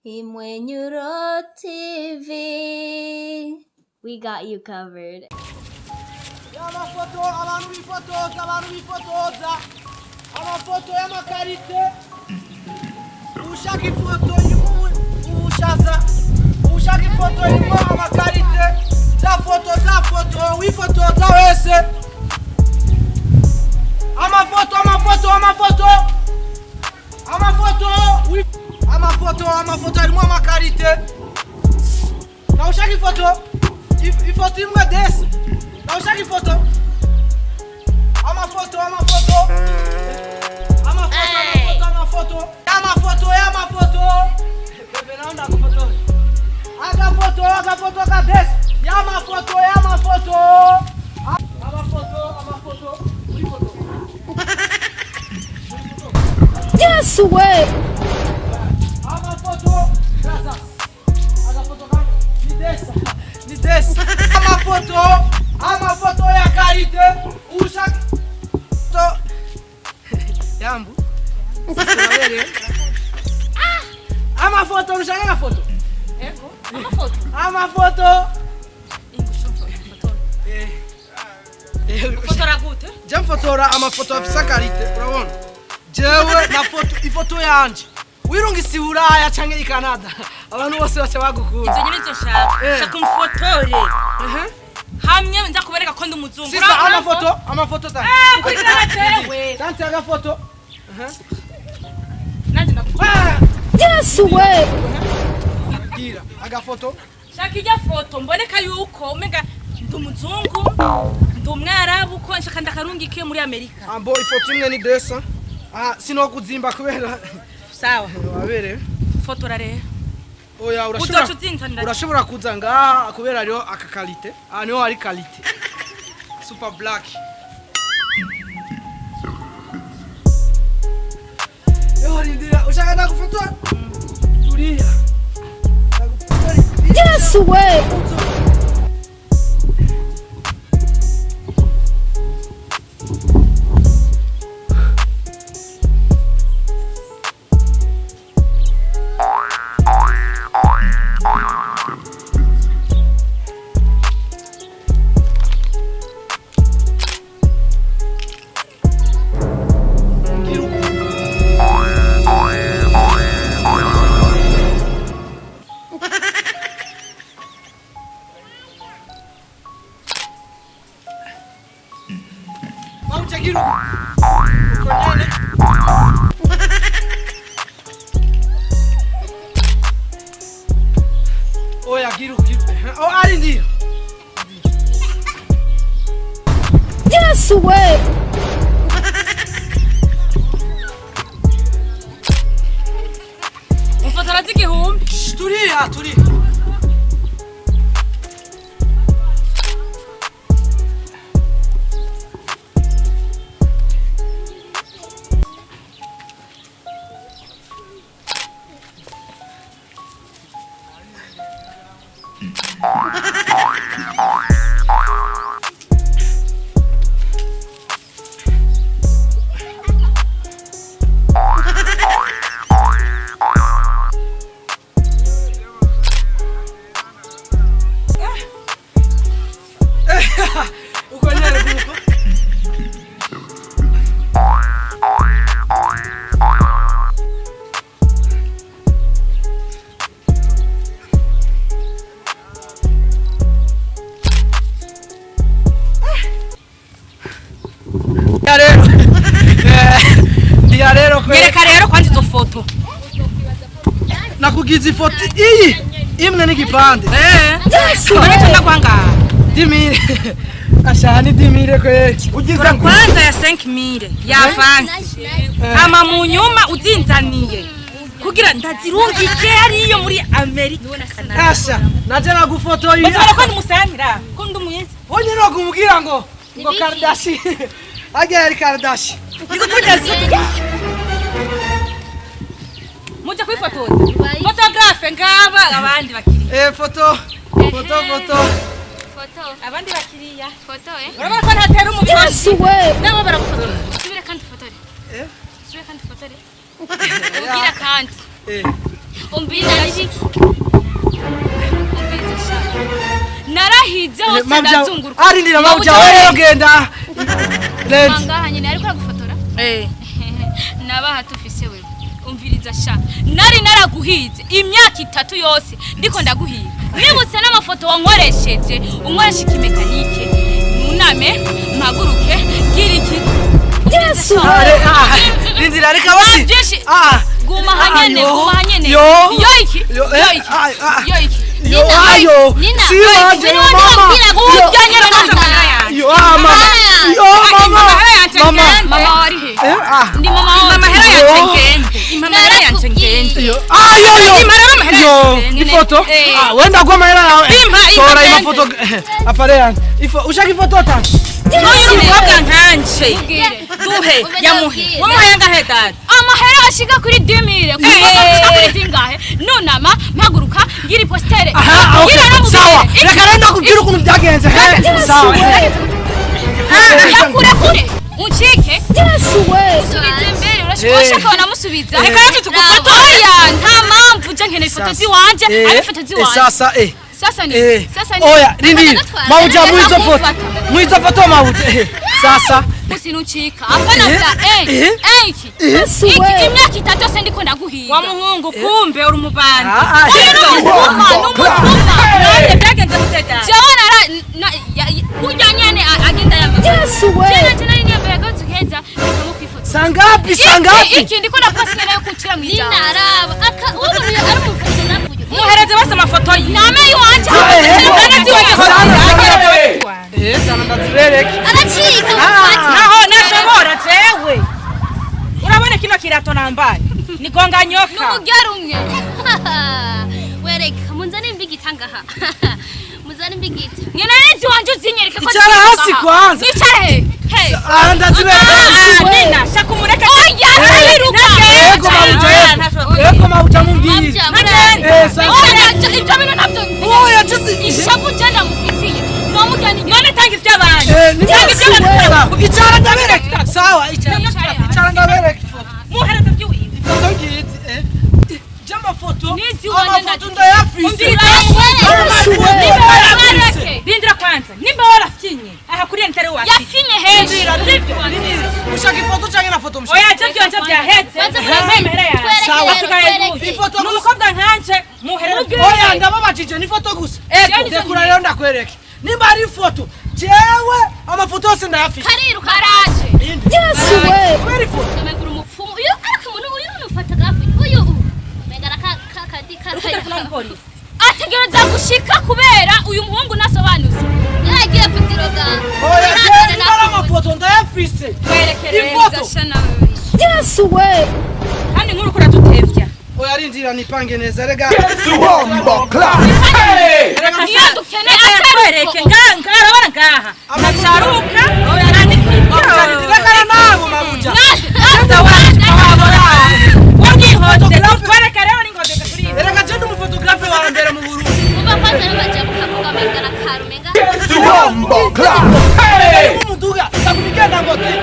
Imwenyuro TV. We got you covered. Y'amafoto, abantu bifotoza, abantu bifotoza amafoto y'amakarite. Ushaka ifoto irimo ubushaza, ushaka ifoto irimo amakarite, za foto, za foto, wifotoza wese, amafoto, amafoto, amafoto, amafoto, amafoto, amafoto harimo amakarite. Nawe ushaka ifoto, ifoto imwe desi. Nawe ushaka ifoto, amafoto, amafoto, amafoto, amafoto, amafoto, amafoto, y'amafoto. Bebe, nawe ndagufotora agafoto, agafoto ka desi, y'amafoto, y'amafoto, amafoto, amafoto, uri foto. Yes way. Amafoto gaza, agafoto ka ni desa, ni desa, amafoto, amafoto ya qualité. Ushaka to yambu. Turaberewe. Amafoto, ushaka agafoto? Ego, amafoto. Amafoto. Ufotora gute? Je mfotora amafoto afise qualité. Urabona jewe na foto, ifoto yanje wirungise i Buraya canke i Canada, abantu bose baca bagukunda. Ivyo nyene nivyo nshaka. Shaka umfotore. Hamwe nza kubereka ko ndi umuzungu. Sisa, amafoto, amafoto ta. Eh, kurikirana jewe. Tante, agafoto. Nanje ndagufotora. Ah! Yes way. Gira agafoto. Shaka ijya foto mboneka yuko umenga ndi umuzungu, ndi umwarabu, ko nshaka ndakarungike muri Amerika. Ambo, ifoto imwe ni desa. Ah, sinokuzimba kubera Sawa. waberewe. Fotora rero. Oya, urashobora Uzoca uzinzanira. Urashobora kuza ngaha kubera hariho aka qualité. Ah, niho hari qualité super black. Yo, rindira, ushaka ndagufotora turiya, ndagufotora. Yes way. Gira. Maucha, gira uko nyene. Oya, gira, gira. Oh, arindira. Yes way. Umfotora z'igihumbi. Shh, turiya, turiya. Uko nyene, kuko Ya rero. Ndiya rero kwe. Nyereka rero kwanza izo foto. Nakugize ifoto iyi imwe n'igipande. Eh. Yes way. None ndaguha ngaha. 10 000 ashana, ni 10 000 kwe ugize ngo Kwanza ya 5000 ya avance. Hama mu nyuma uzinzaniye. Kugira ndazirungike hariyo muri Amerika. Asha, naje nagufotoye. Bazabona ko ndi umusanira, ko ndi umwiza. Onye no kumubwira ngo Kardashian ajya, yari Kardashian. Niko kuri. Mujya kwifotoza. Photographe, ngaba abandi bakiriya. Eh, foto, foto, foto. Foto. Abandi bakiriya. Foto, eh. Urabona ko ntatera umubiri. Yes way. Nabo baragufotora. Subira kandi fotore. Eh? Subira kandi fotore. Ugira kandi. Eh. Umbiriza nibiki? Umbiriza sha. Narahize hose ndazunguruka. Arindira mabuja wewe ugenda. Lent. Ngaha nyine ariko aragufotora. Nabaha tufise wewe. Umviriza sha. Nari naraguhize imyaka 3 yose ndiko ndaguhiga. Nibutse n'amafoto wankoresheje, unkoresha ikimekanike. Nuname, mpaguruke, gira iki. Yesu Rindira reka basi. Guma hanyene, guma hanyene. Yo iki. Yo iki. Yo iki. Yo ayo. Si wanje yo mama. Yo mama. Yo mama. Mama. Mama wari he? Ndi mama wawe. Mama hera yanje ngende. Mama hera yanje ngende. Yo ayo yo. Yo ifoto. Ah wenda kwa mahera yawe. Tora ifoto. Apare yanjye. Ifo ushaka ifoto tani. Uyu mukobwa nkanje. Duhe yamuhe. Wamuhaye ngahe dad? Amahera ashika kuri 2000. Kuko kuri zingahe? Nunama mpaguruka ngira postere. Aha okay. Sawa. Reka rero ndakubwira ukuntu byagenze. Sawa. Yakure kure. Uncike. Yesu we. Usubize imbere urashaka banamusubiza. Reka rero tugufoto. Oya nta mpamvu je nkeneye ifoto ziwanje, ari ifoto ziwanje. Sasa Sasa ni. Sasa ni. Oya rindira. Mauja mwizo foto. Mwizo foto mauja. Sasa usinucika. Apana bla iki. Yesu Iki we. imyaka 3 yose ndiko ndaguhiga. Wa muhungu kumbe uri umubandi. Uyu n'umusuma n'umusuma. None byagenze gute dad? Jewe nara kurya nyene agenda yambaye. Yesu we. Jena jena ni yambaye agahuzu keza ndikamukwifota. Sangapi sangapi? Iki ndiko ndavuga sinene yo kuncira mu ijambo. Nina araba aka uwo ari umufoto navuye. Muhereze bose amafoto ye. Name yiwanje. Sana ndazirereke. Aracika. Naho nashobora jewe. Urabona kino kirato nambaye. Nigonga nyoka. N'umugera umwe. Wereka munzane imbigita ngaha. Munzane imbigita. Nyina nezi wanje uzinyereke ko Icara hasi kwanza. Nicare he. He. Ah ndazirereke. Nina shaka umureke. Oya ariruka. Yego mabuja yego. Yego mabuja mumbwire. Sasa. Oya ibyo bintu nabyo. Oya just Ishavu je ndamufitiye. Nomujyana None tanga ivy'abandi. Tanga ivy'abandi. Icara ndabereke. Sawa icara. Icara ndabereke. Muhereze ivy'iwiwe. Ifoto ngizi Jama foto. Amafoto ndayafise. Rindira kwanza. Nimba warafyinye. Aha kuri ntare wacu. Yafinye henshi. Ushaka ifoto canke na foto mshaka? Oya je byanje byahetse. Mwemere yawe. Sawa. Ifoto n'umukobwa nkanje muhereze. Oya ndababajije ni foto gusa. Ndekura rero ndakwereke. Nimba ari ifoto jewe amafoto yose ndayafise. Kariruka araje. Yesu we. Kubera ifoto. Ndamegura umupfumu. Uyu ariko umuntu uyu nufata gafu. Uyu megara ka ka ka Ategereza gushika kubera uyu muhungu nasobanutse. Yagiye kutiroga. Oya jewe nimba ari amafoto ndayafise. Ifoto. Yesu we. Kandi nkuru kura tutevya. Oya rindira nipange neza rega. Bombo clap. Hey! Niyo dukeneye atwereke ngaha arabona ngaha. Nacaruka. Oya nandika. Reka nabo mabuja. Twereke rero ningoze kuri. Reka je ndi umufotografe wa mbere mu Burundi. Uba kwanza n'abaje mukavuga megara karumenga. Bombo clap. Hey! Umuduga ndakubigenda ngo te.